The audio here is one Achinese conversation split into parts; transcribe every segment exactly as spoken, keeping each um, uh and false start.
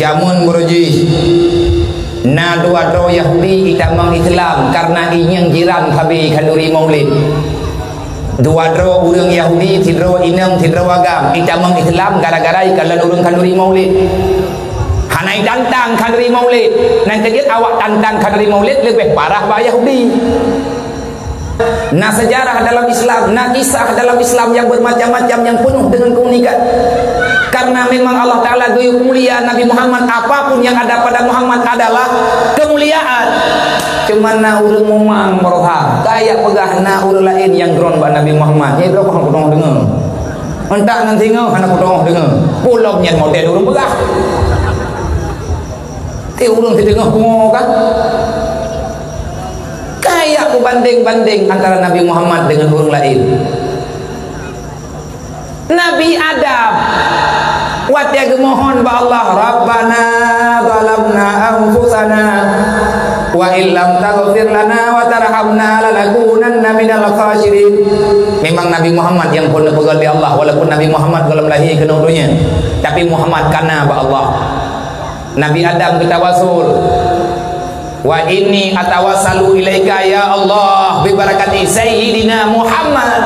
Jameun beureuh jih, na dua droe Yahudi itamong Islam kareuna inong jiran sabe khanduri Maulid. Dua droe ureuëng Yahudi, sidroe inong, sidroe agam, itamong Islam gara-gara ikalon ureuëng khanduri Maulid. Hana itantang khanduri Maulid, nyang keujeuet awak tantang khanduri Maulid leubeh parah bak Yahudi. Na sejarah dalam Islam, na kisah dalam Islam yang bermacam-macam, yang penuh dengan keunikan. Karena memang Allah Ta'ala geuyue mulia Nabi Muhammad, apapun yang ada pada Muhammad adalah kemuliaan. Cuma na ureuëng mumang meuroha, kayak peugah na ureuëng laén nyang droen bak Nabi Muhammad. Nyan droe peunoh deungoe. Entak nan singoh hana peunoh deungoe. Pulom nyan model ureuëng peugah. Ti ureuëng sideungoe pungo kan? Kayak peubandeng-bandeng antara Nabi Muhammad dengan ureuëng laén. Nabi Adam, watée geumohon bak Allah, "Rabbana zalamna anfusana wa illam taghfir lana wa tarhamna lanakunanna minal khasirin." Memang Nabi Muhammad nyang phon neupeugah lé Allah, walaupun Nabi Muhammad gohlom lahé keunoe donya, tapi Muhammad kana bak Allah. Nabi Adam geutawasul, "Wa inni atawassalu ilaika ya Allah bi barakati Sayyidina Muhammad.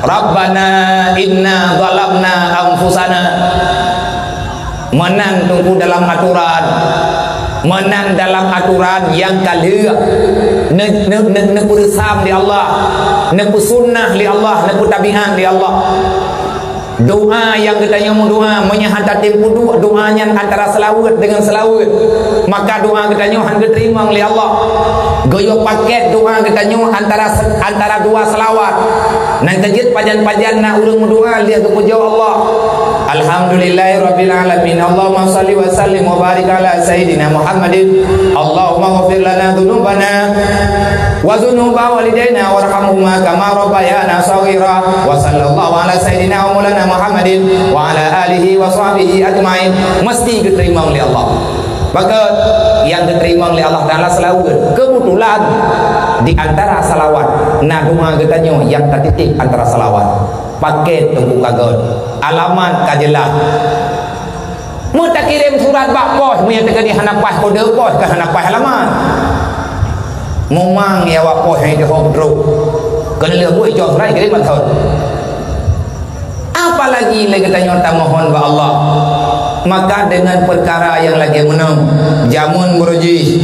Rabbana inna zalamna anfusana." Meunan teungku dalam aturan, meunan dalam aturan nyang ka lheueh ne-, ne-, ne-, neupeureusam lé Allah, neupeusunnah lé Allah, neupeutabéan lé Allah. Doa nyang geutanyoe meudoa, meunyoe hana tatem peuduek doa nyan antara seulaweuet deungon seulaweuet, maka doa geutanyoe hana geuteurimong lé Allah. Geuyue paket doa geutanyoe antara se-, antara dua seulaweuet. Nyang keujeuet pajan-pajan na ureuëng meudoa lheueh geupujoe Allah. Alhamdulillahirabbil alamin. Allahumma shalli wa sallim wa barik ala sayyidina Muhammadin. Allahumma ghfir lana dzunubana wa dzunuba walidaina warhamhuma kama rabbayana shaghira. Wa sallallahu ala sayyidina wa maulana Muhammadin wa ala alihi wa sahbihi ajmain. Mesti geuteurimong lé Allah. Maka nyang geuteurimong lé Allah Taala seulaweuet. Keubeutulan di antara seulaweuet na doa geutanyoe nyang tatitip antara seulaweuet. Paket teungku ka göt. Alamat ka jeulaih. Meutakirém surat bak pos, meunyoe teukeudi hana paih kode pos, ka hana paih alamat. Mumang ya awak pos nyang jihok trok. Keuneulheueh buet icok surat kirim bak thon. Apalagi lé geutanyoe tamohon bak Allah. Maka deungon peukara nyang lagée meunoe, jameun beureuh jih,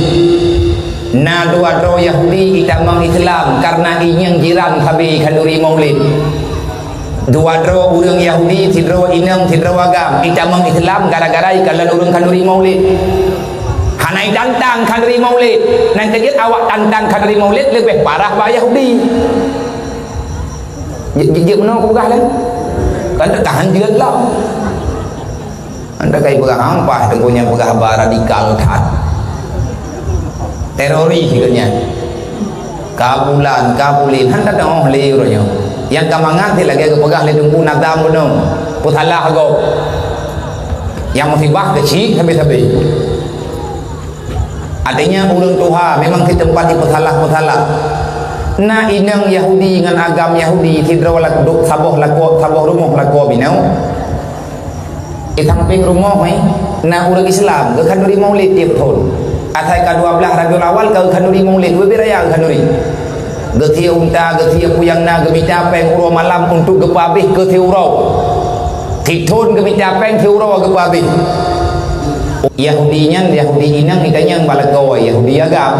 na dua droe Yahudi itamong Islam kareuna inong jiran sabe khanduri Maulid. Dua droe ureuëng Yahudi, sidroe inong, sidroe agam, itamong Islam gara-gara ikalon ureuëng khanduri Maulid. Hana itantang khanduri Maulid, nyang keujeuet awak tantang khanduri Maulid leubeh parah bak Yahudi. Jeuet, jeuet, jeuet meunoe kupeugah lé. Kan tahan jeuet lom. Anda kai peugah ampah teungku nyang peugah haba radikal that. Teroris geuh nyan. Ka bulan, ka buleuen, han tadeungoe lé uroe nyoe. Nyang ka mangat lagée geupeugah lé Teungku Nazam bunoe, peusalah gob. Nyang musibah keuchik sabe-sabe. Artinya ureuëng tuha memang sitempat jipeusalah-peusalah. Na inong Yahudi ngon agam Yahudi sidroe lak-, saboh lakoe, saboh rumoh lakoe binoe. Di sampéng rumoh, eh, na ureuëng Islam geukhanduri Maulid tieb thon. Asai ka dua blaih Rabiul Awal ka geukhanduri Maulid, leubeh raya geukhanduri. Geusie unta, geusie peue nyang na, geumita péng uroe malam untuk geupeuabéh keu siuroe. Sithon geumita péng siuroe geupeuabéh. Yahudi nyan, Yahudi inong itanyong bak lakoe Yahudi agam.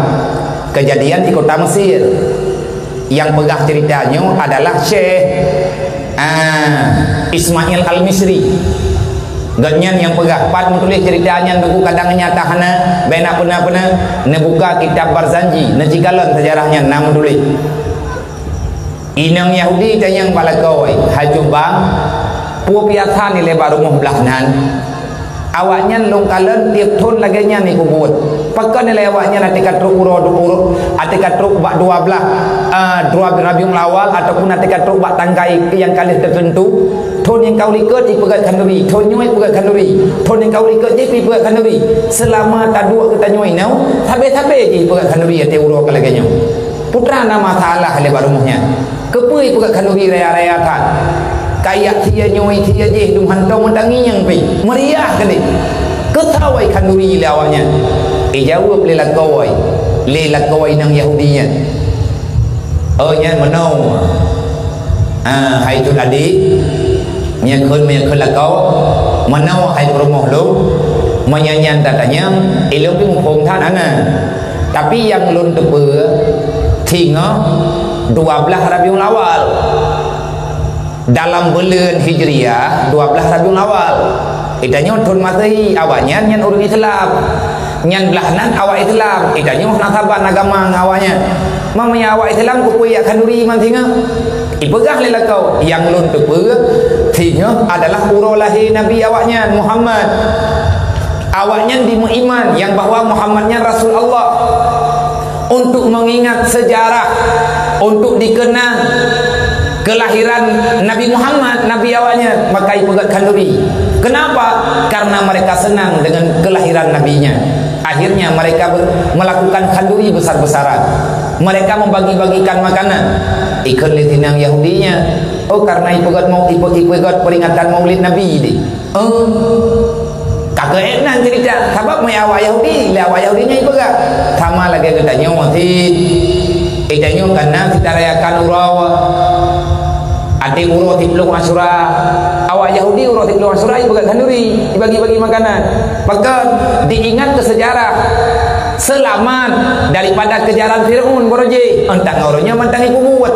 Keujadian di kota Mesir. Nyang peugah ceurita nyoe adalah Syekh, ah, Ismail Al-Misri. Gobnyan nyang peugah, pat meutuléh ceurita nyan teungku kadang nyata hana, bèk na peuna-peuna, neubuka kitab Barzanji, neucikalon seujarah nyan na meutuléh. Inong Yahudi tanyong bak lakoe, "Hai cut bang, peue piasan ilèe bak rumoh blah nan?" Awaknyan lôn kalon tieb thon lagèe nyan jipeubuet. Pakon ilèe awaknyan até ka trok uroe du-, uroe, até ka trok bak dua blaih, eh, dua Rabiul Awal ataupun até ka trok bak tanggai nyang ka lheueh teuteuntu, thon nyang ka u likot jipeugöt khanduri, thon nyoe jipeugöt khanduri, thon nyang ka u likot jih jipeugöt khanduri. Seulama taduek geutanyoe inoe, sabe-sabe jih jipeugöt khanduri até uroe ka lagèe nyoe. Peue teuma na masalah ilèe bak rumoh nyan? Keupeue jipeugöt khanduri raya-raya that? Kajak sie nyoe sie jih dum hantom meutangieng pih. Meuriah keudéh. Keu Khanduri lé awaknyan. Ijaweueb lé lakoe, lé lakoe inong Yahudi nyan. "Oh, nyan meunoe. Ah, hai cut adék, meunyo kheun, meunyo kheun lakoe, meunoe hai peurumoh lôn, meunyo nyan tatanyong, ilôn pih muphom that hana. Tapi nyang lôn teupeue, singoh dua blaih Rabiul Awal." Dalam buleuen Hijriah, dua blaih Rabiul Awal. Geutanyoe thon Masehi, awaknyan nyan ureuëng Islam. Nyan blaih nan awak Islam, geutanyoe na saban agama ngon awaknyan. Meunyo awak Islam, keupeue jak khanduri man singoh? Ipeugah lé lakoe, "Nyang lôn teupeue, singoh adalah uroe lahé Nabi awaknyan, Muhammad." Awaknyan dimeuiman nyang bahwa Muhammad nyan Rasul Allah. Untuk mengingat sejarah, untuk dikenang kelahiran Nabi Muhammad, Nabi awaknyan, maka ipeugét khanduri. Kenapa? Karena mereka senang dengan kelahiran nabinya. Akhirnya mereka ber-, melakukan khanduri besar-besaran. Mereka membagi-bagikan makanan. Ikheun lé sinang Yahudi nyan, "Oh, karena ipeugét mau-, ipe-, ipeugét peringatan Maulid Nabi deh." Eh, ka keuh nan ceurita, sabab meunyo awak Yahudi, lé awak Yahudi nyan ipeugah. Sama lagée geutanyoe cit. Geutanyoe ka na sit rayakan uroe. Até uroe siplôh Asyura. Awak Yahudi uroe siplôh Asyura ipeugah khanduri, ibagi-bagi makanan. Pakon diingat keu sejarah selamat daripada kejaran Firaun baroe jih. Entang uroe nyoe mantong ipubuet.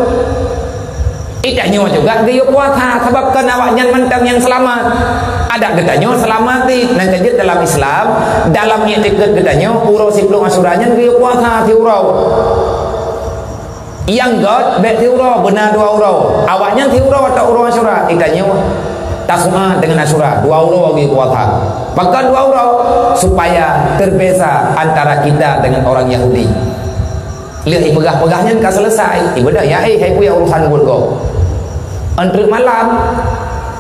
Geutanyoe juga geuyue puasa, sabab kon awaknyan mantong nyang seulamat. Adak geutanyoe seulamat cit, nyang ka jeuet dalam Islam, dalam iktikad geutanyoe, uroe siplôh Asyura nyan geuyue puasa siuroe. Nyang göt bék siuroe, beuna dua uroe. Awaknyan siuroe atau uroe Asyura, geutanyoe Tasu'a dengan Asyura, dua uroe geuyue puasa. Pakon dua uroe? Supaya terbeza antara kita dengan orang Yahudi. Lheueh ipeugah-peugah nyan ka selesai, ibeudôh, "Ya, eh, hai peue nyang urusan buet gob?" Eunteuk malam,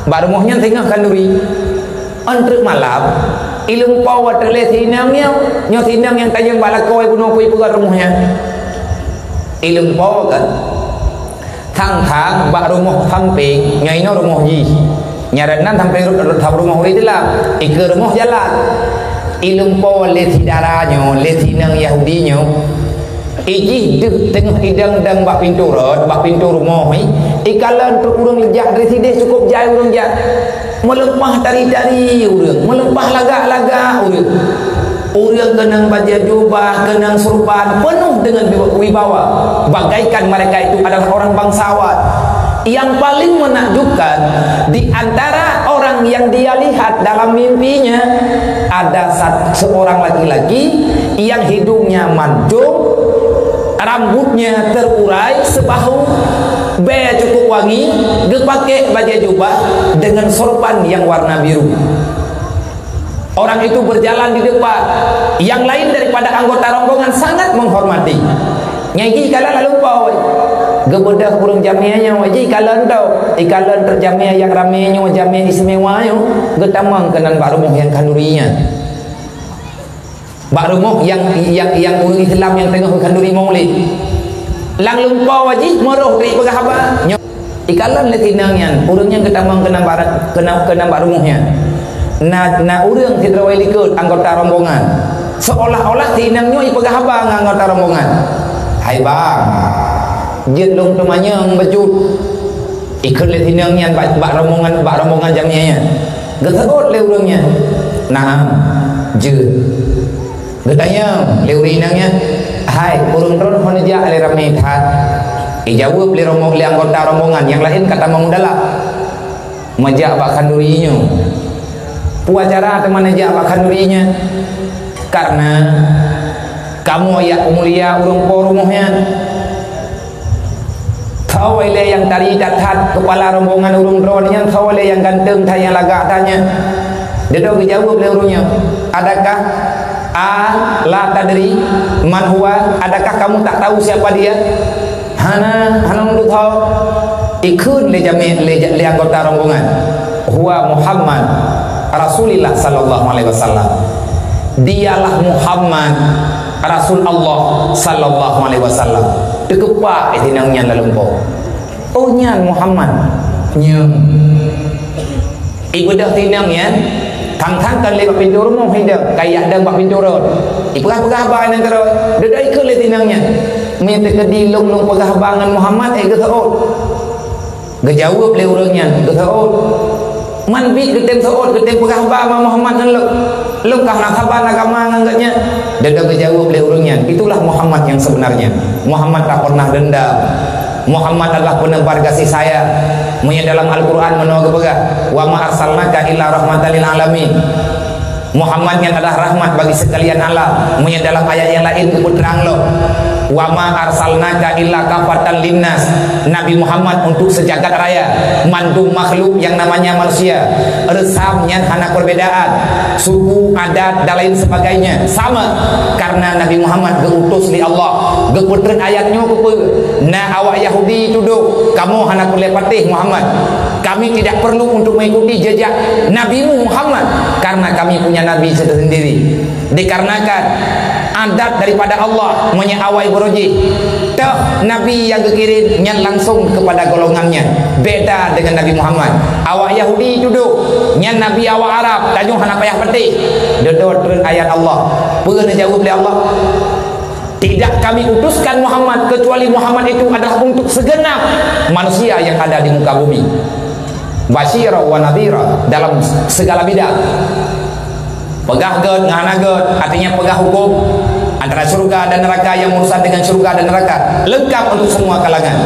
bak rumoh nyan singoh khanduri. Eunteuk malam, ilumpoe watée lé sinong nyoe, nyoe sinong nyang tajeueng bak lakoe bunoe peue ipeugah rumoh nyan. Ilumpoe kan. Thang-thang bak rumoh sampéng, nyoe inoe rumoh jih. Nyan nan sampéng ru-, ru-, rumoh ureuëng Islam, ikeue rumoh jalan. Ilumpoe lé si dara nyoe, lé si inong Yahudi nyoe. Ijih deuh teungoh idang-dang bak pintoe rot, bak pintoe rumoh, i, ikalon trok ureuëng jak dari sideh cukup jai ureuëng jak. Meuleupah tari-tari ureuëng, meuleupah lagak-lagak ureuëng. Ureuëng keunong bajée jubah, keunong surban, penuh dengan wibawa, bagaikan mereka itu adalah orang bangsawan. Yang paling menakjubkan, di antara orang yang dia lihat dalam mimpinya, ada sat-, seorang laki-laki yang hidungnya mancung, rambutnya terurai sebahu, bée cukup wangi, geupaké bajée jubah dengan sorban yang warna biru. Orang itu berjalan di depan. Yang lain daripada anggota rombongan sangat menghormati. Nyang jih ikalon lalu pawai. Geubeudôh ureuëng jamé nyoe, jih ikalon tau. Ikalon trok jamé nyang ramé nyoe, jamé istimewa nyoe. Geutamong keunan bak rumoh nyang khanduri nyan. Bak rumoh nyang, nyang, nyang ureuëng Islam nyang teungoh khanduri Maulid. Lam lumpoe jih meuroh teupeugah haba. Nyoe ikalon lé sinong nyan, ureuëng nyan geutamong keunan bak, keunan, keunan bak rumoh nyan. Na, na ureuëng sidroe likot anggota rombongan. Seolah-olah sinong nyoe ipeugah haba ngon anggota rombongan. "Hai bang, jeuet lôn teumanyong bacut." Ikheun lé sinong nyan bak, bak rombongan, bak rombongan jamé nyan. Geuseuôt lé ureuëng nyan, "Naam, jeuet." Geutanyong lé ureuëng inong nyan, "Hai, ureuëng droen ho neujak lé ramé that?" Ijaweueb lé rombong-, lé anggota rombongan, nyang laén ka tamong u dalam. "Meujak bak khanduri nyoe." "Peue cara teuma neujak bak khanduri nyan?" "Kareuna kamoe jak peumulia ureuëng po rumoh nyan." Tho ilée nyang tari that-that keupala rombongan ureuëng droe nyan, tho ilée nyang ganteng that nyang lagak that nyan. Dudoe geujaweueb lé ureuëng nyan, "Adakah, a la tadri man huwa? Adakah kamu tak tahu siapa dia?" "Hana, hana lôn tho." Ikheun lé jamé, lé, lé anggota rombongan, "Huwa Muhammad Rasulillah sallallahu alaihi wasallam." "Dialah Muhammad Rasul Allah sallallahu alaihi wasallam." Teukeupak sinong nyan lam lumpoe. "Oh, nyan Muhammad." Nyan. Ibeudôh sinong nyan, Thang-thang kon lé bak pintoe rumoh idong, ka ijak dong bak pintoe rot. Ipeugah-peugah haba nyan keudroe, dudoe ikheun lé si inong nyan. Meunyoe teukeudi lôn, lôn peugah haba ngon Muhammad, eh, geuseuôt. Geujaweueb lé ureuëng nyan, geuseuôt. Man biet geutem seuôt, geutem peugah haba ngon Muhammad ngon lôn. Lôn ka hana saban agama ngon gobnyan. Dudoe geujaweueb lé ureuëng nyan, itulah Muhammad yang sebenarnya. Muhammad tak pernah dendam. Muhammad adalah penebar kasih sayang. Meunyoe dalam Al-Quran meunoe geupeugah, "Wa ma arsalnaka illa rahmatan lil alamin." Muhammad nyan adalah rahmat bagi sekalian alam. Meunyoe dalam ayat nyang laén geupeutrang lom, "Wa ma arsalnaka illa kafatan linnas." Nabi Muhammad untuk sejagat raya, mandum makhluk yang namanya manusia. Reusam nyan hana perbedaan, suku, adat, dan lain sebagainya sama, karena Nabi Muhammad geuutus lé Allah. Geupeutrön ayat nyoe keupeue? Na awak Yahudi tudok, "Kamoe hana peureulée patéh Muhammad. Kami tidak perlu untuk mengikuti jejak Nabimu Muhammad, karena kami punya nabi tersendiri." Dikarenakan adat daripada Allah, meunyoe awai beurojih, toh nabi nyang geukirim nyan langsung kepada golongan nyan, beda dengan Nabi Muhammad. Awak Yahudi tudok, nyan nabi awak Arab, tanyoe hana payah patéh. Dudoe treun ayat Allah. Peue neujaweueb lé Allah? Tidak kami utuskan Muhammad kecuali Muhammad itu adalah untuk segenap manusia yang ada di muka bumi. Basyira wa nadhira dalam segala bidang. Peugah gét ngon hana gét, artinya peugah hukum antara syurga dan neraka, yang urusan dengan syurga dan neraka, lengkap untuk semua kalangan.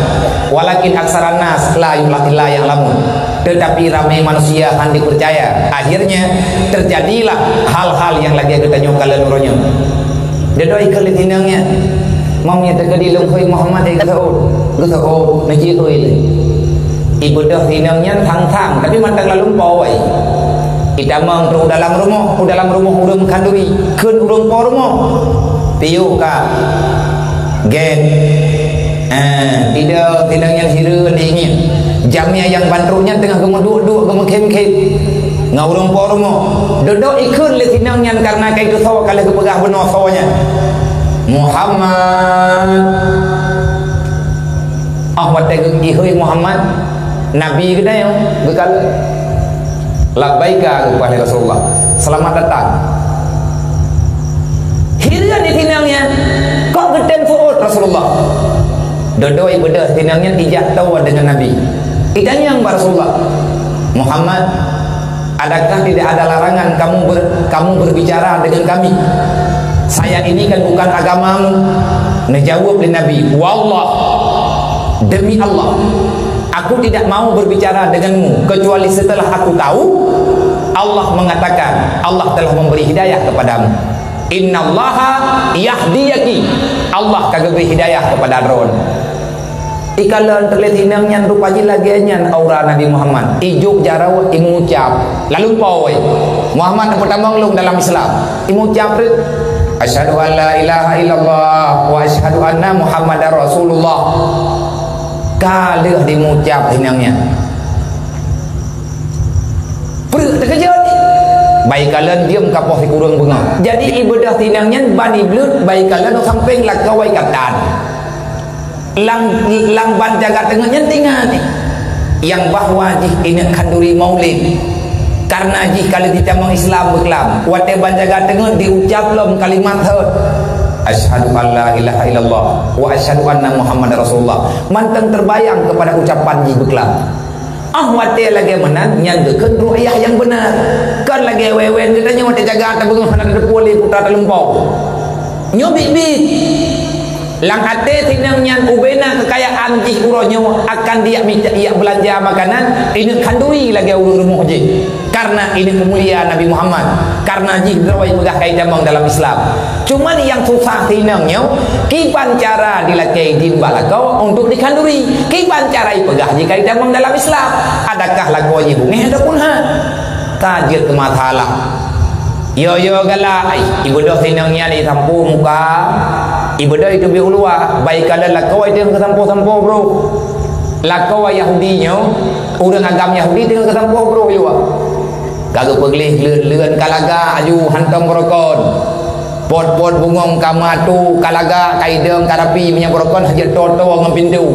Walakin aksaran nas la yula-, la ya'lamun. Tetapi ramé manusia han dipercaya. Akhirnya terjadilah hal-hal yang lagée geutanyoe kalon uroe nyoe. Dudoe ikheun lé si inong nyan. Meunyoe teukeudi lôn kheun Muhammad, eh, geuseuôt. Geuseuôt, neucit ui lé. Ibeudôh si inong nyan thang-thang, tapi mantong lalumpoe. Itamong trok u dalam rumoh, u dalam rumoh ureuëng meukhanduri, kheun ureuëng po rumoh. Piôh ka. Gét. Ah, tidak, tidak nyang hireuen diingat. Jamé nyang ban trok nyan teungoh geumeuduek-duek, geumeukhém-khém. Ngon ureuëng po rumoh. Dudoe ikheun lé si inong nyan karena ka itusoe ka lheueh geupeugah bunoe soe nyan. Muhammad. Ah, watée geu-, ihôi Muhammad, Nabi geutanyoe geukalon. "Labbaika," geupeugah lé Rasulullah. "Selamat datang." Hireuen di si inong nyan, kok geutem seuôt Rasulullah. Dudoe ibeudôh si inong nyan ijak toe deungon Nabi. Itanyong bak Rasulullah, "Muhammad, adakah tidak ada larangan kamu ber-, kamu berbicara dengan kami? Saya ini kan bukan agamamu." Neujaweueb lé Nabi, "Wallah, demi Allah, aku tidak mau berbicara denganmu kecuali setelah aku tahu Allah mengatakan Allah telah memberi hidayah kepadamu. Innallaha yahdiyaki, Allah ka geubri hidayah kepada droen." Ikalon teulét inong nyan rupa jih lagée nyan aura Nabi Muhammad. Ijok jaroe, imucab, lalu poi. Muhammad neupeutamong lôn dalam Islam. Imucab treuk, "Asyhadu an la ilaha illallah wa asyhadu anna Muhammadar Rasulullah." Ka lheueh dimucab inong nyan, peureuek teukeujot. Bai kalon diem ka poh sikureueng beungoh. Jadi ibeudôh si inong nyan ban ibleuet, bai kalon sampéng lakoe katan. Lam, lam ban jaga teungeut nyan teuingat nyang bahwa jih ineuk khanduri Maulid. Karena jih ka lheueh jitamong Islam beuklam. Watée ban jaga teungeut diucab lom kalimat thot, "Asyhadu an la ilaha illallah wa asyhadu anna Muhammadar Rasulullah." Mantong teubayang keupada ucapan jih beuklam. Ah, watée lagée meunan, nyan geukheun ru'yah nyang beuna. Kon lagée wewen geutanyoe watée jaga tabeungoh hana teupeue lé putra talumpau. Nyoe biet-biet. Lam até si inong nyan ubena keukayaan jih uroe nyoe akan dijak mita, dijak beulanja makanan, ineuk khanduri lagée ureuëng rumoh jih. Karena ineuk mulia Nabi Muhammad, karena jih droe peugah ka itamong dalam Islam. Cuman nyang susah si inong nyoe, kiban cara dilakée idin bak lakoe untuk dikhanduri, kiban cara ipeugah jih ka itamong dalam Islam. Adakah lakoe jih beungéh ataupun hán? Ka jeuet keu masalah. Yo, yo, galak, ai, ibeudôh si inong nyan isampoe muka, ibeudôh iteubiet u luwa, bai kalon lakoe teungoh geusampoe-sampoe brôk. Lakoe Yahudi nyoe, ureuëng agam Yahudi teungoh geusampoe brôk i luwa. Ka geupeugleh leuen-leuen ka lagak aju hantom beurokon. Pot-pot bungong ka meuatu ka lagak, ka idong ka rapi, meunyoe beurokon hana jeuet toe-toe ngon pintoe.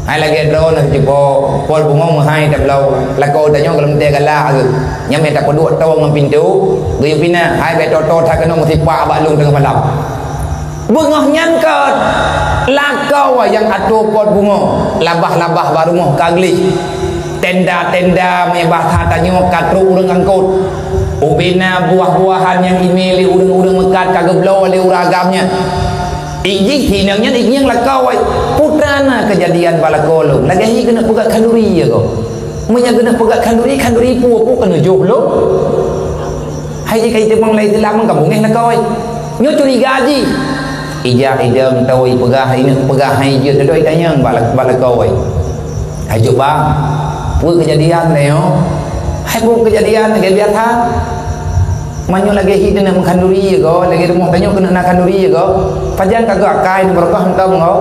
Hai lagèe droeneuh cupo, Pol Bungo meuhai tabloe, lakoe tanyoe gohlom teugalak geuh. Nyan meuta peuduek toe ngon pintoe, geuyue pina, hai bèk toe-toe that keunoe meusipak bak lôn teungoh malam. Beungoh nyan keuh lakoe nyang atoe Pol Bungo, labah-labah bak rumoh ka gleh. Tenda-tenda meubah that tanyoe ka trok ureueng angkot. Ubena buah-buahan nyang imè lé ureueng-ureueng meukat ka geubloe lé ureueng agam nyan. Ijih inong nyan ijih nyang lakoe. Peue teuma na keujadian bak lakoe lôn. Lagèe hi keuneuk peugah khanduri ya ko. Meunyoe keuneuk peugah khanduri, khanduri peue, peue keuneuk jôh lôn. Hai jih ka jiteumang lé Islam ka beungèh lakoe. Nyoe curiga jih. Ijak idong tawi peugah, ineuk peugah hai jeuet, doi tanyong bak la-, bak lakoe. Hai jôh bang, peue keujadian lé nyoe? Hai peue keujadian lagèe biasa? Meunyoe lagèe hi teuneuk meukhanduri ya ko, lagèe rumoh tanyoe keuneuk na khanduri ya ko. Pajan ka geuakai neu barokah mantong ko.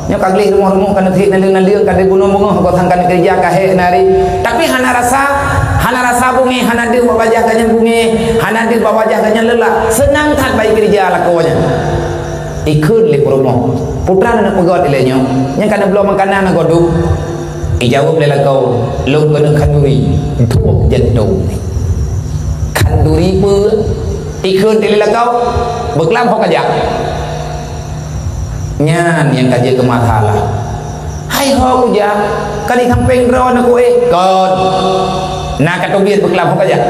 Nyoe ka gleh rumoh-rumoh ka neutrép naleueng-naleueng ka deuh gunong beungoh ko sangkan keureuja ka hék nari. Tapi hana rasa, hana rasa beungèh, hana deuh bak wajah geuh nyan beungèh, hana deuh bak wajah geuh nyan leulah. Seunang that bak keureuja lakoe nyan. Ikheun lé peurumoh, "Peue teuma na peugot ilèe nyoe, nyang ka neubloe makanan ngon duek?" Ijaweueb lé lakoe, "Lôn keuneuk khanduri, duek jantông." "Khanduri peue?" Ikheun lé lakoe, "Beuklam ho kajak." Nyan nyang ka jeuet keu masalah. "Hai ho kujak, ka di sampéng droeneuh ku éh." "Kon, na ka teubiet beuklam ho kajak."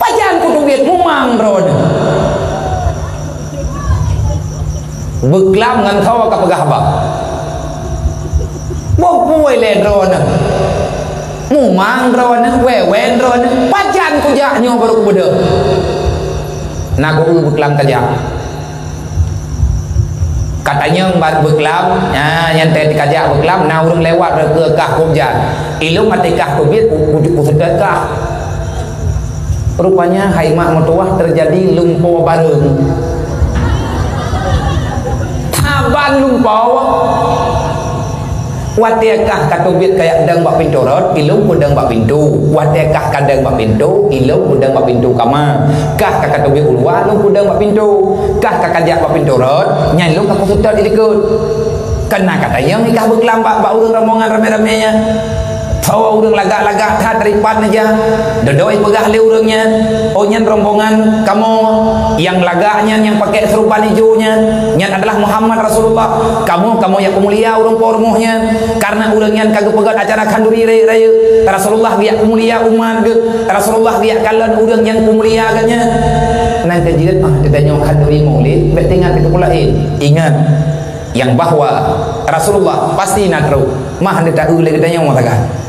"Pajan kuteubiet, mumang droeneuh." "Beuklam ngon soe kapeugah haba?" "Boh peue lé droeneuh. Mumang droeneuh, wewen droeneuh, pajan kujak nyoe barô kubeudôh." "Na ku eu beuklam kajak." Ka tanyong bak beuklam, nyan teuh kajak beuklam, na ureueng lewat rot keu kah kujak. Ilôn até kah teubiet, ku, ku, kuseutôt kah. Rupanya hai mak meutuwah teujadi lumpoe bareueng. Saban lumpoe. Watèe kah ka teubiet kajak dong bak pintoe rot, ilôn peudong bak pintoe. Watèe kah ka dong bak pintoe, ilôn peudong bak pintoe kama. Kah ka, ka teubiet u luwa, lôn peudong bak pintoe. Kah ka kajak bak pintoe rot, nyan lôn ka kuseutôt di likôt. Kana ka tanyong kah beuklam bak, bak ureueng rombongan ramé-ramé nyan. Sawa ureueng lagak-lagak that ripat neujak. Dodoi peugah lé ureueng nyan, "Oh, nyan rombongan kamoe. Nyang lagak nyan, nyang pakè seureuban ijo nyan, nyan adalah Muhammad Rasulullah. Kamoe, kamoe jak peumulia ureueng po rumoh nyan. Karena ureueng nyan ka geupeugöt acara khanduri rayeuk-rayeuk. Rasulullah geujak peumulia umat geuh. Rasulullah geujak kalon ureueng nyang peumulia geuh nyan." Nyan keuh jeuet, ah, geutanyoe khanduri Maulid, bèk teuingat keu peue laén. Ingat, yang bahwa Rasulullah pasti na trôk, mah hana taeu lé geutanyoe meusagai.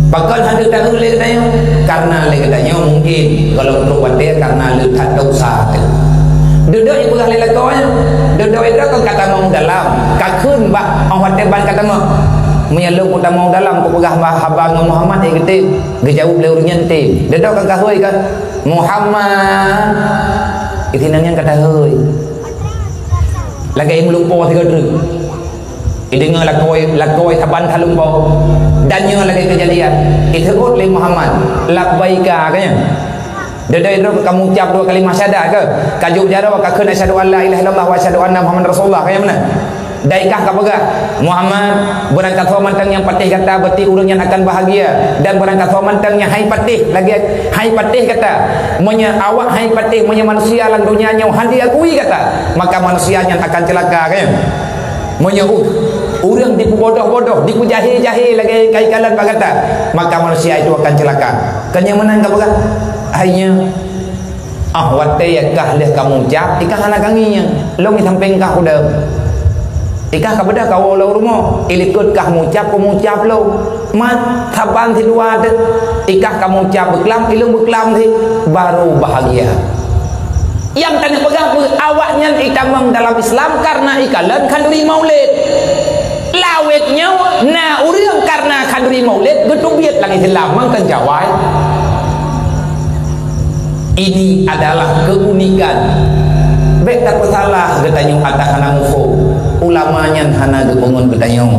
Pakon hana taeu lé geutanyoe? Karena lé geutanyoe mungkin kalau trôk watèe karena le that desya teuh. Dudoe ipeugah lé lakoe nyan, dudoe droe kon ka tamong dalam, ka kheun bak 'oh watèe ban ka tamong. Meunyoe lôn kutamong dalam kupeugah haba ngon Muhammad, eh, geutem. Geujaweueb lé ureueng nyan tem. Dudoe kon ka hôi kan, "Muhammad." Isi nyan ka tahôi. Lagèe meulumpoe sigoe treuk. Ideungoe lakoe, lakoe saban that lumpoe. Dan nyoe lagèe keujadian. Iseuôt lé Muhammad, "Labbaika," ka nyan. Dudoe droe ka mucab dua kalimah syahadat keuh? Ka jôk jaroe ka kheun, "Asyhadu an la ilaha illallah wa asyhadu anna Muhammadar Rasulullah," ka nyan meunan. Dan kah ka peugah, "Muhammad, beurangkasoe mantong nyang patéh gata, berarti ureueng nyan akan bahagia. Dan beurangkasoe mantong nyang han patéh, lagèe han patéh gata. Meunyoe awak han patéh, meunyoe manusia lam donya nyoe han diakui gata, maka manusia nyan akan ceulaka," ka nyan. Meunyoe u-, ureueng dipeubodoh-bodoh, dipeujahé-jahé lagèe ka ikalon bak gata, maka manusia itu akan ceulaka. Ka nyan meunan ka peugah, "Hai nyoe, ah, watèe kah lheueh ka mucab, ikah hana ka ngieng, lôn i sampéng kah udeb. Ikah ka beudôh kawoe lôn rumoh, ilikot kah mucab, kumucab lôn. Mat, saban sidua teuh, ikah ka mucab beuklam, ilôn beuklam sit, baru bahagia." Nyang taneuk peugah peue, awak nyan itamong dalam Islam karena ikalon khanduri Maulid. Lawét nyoe na ureueng karena khanduri Maulid geuteubiet lam Islam, mangkon jawai. Ini adalah keunikan. Bèk tapeusalah geutanyoe atawa hana muphom. Ulama nyan hana geupeungon geutanyoe.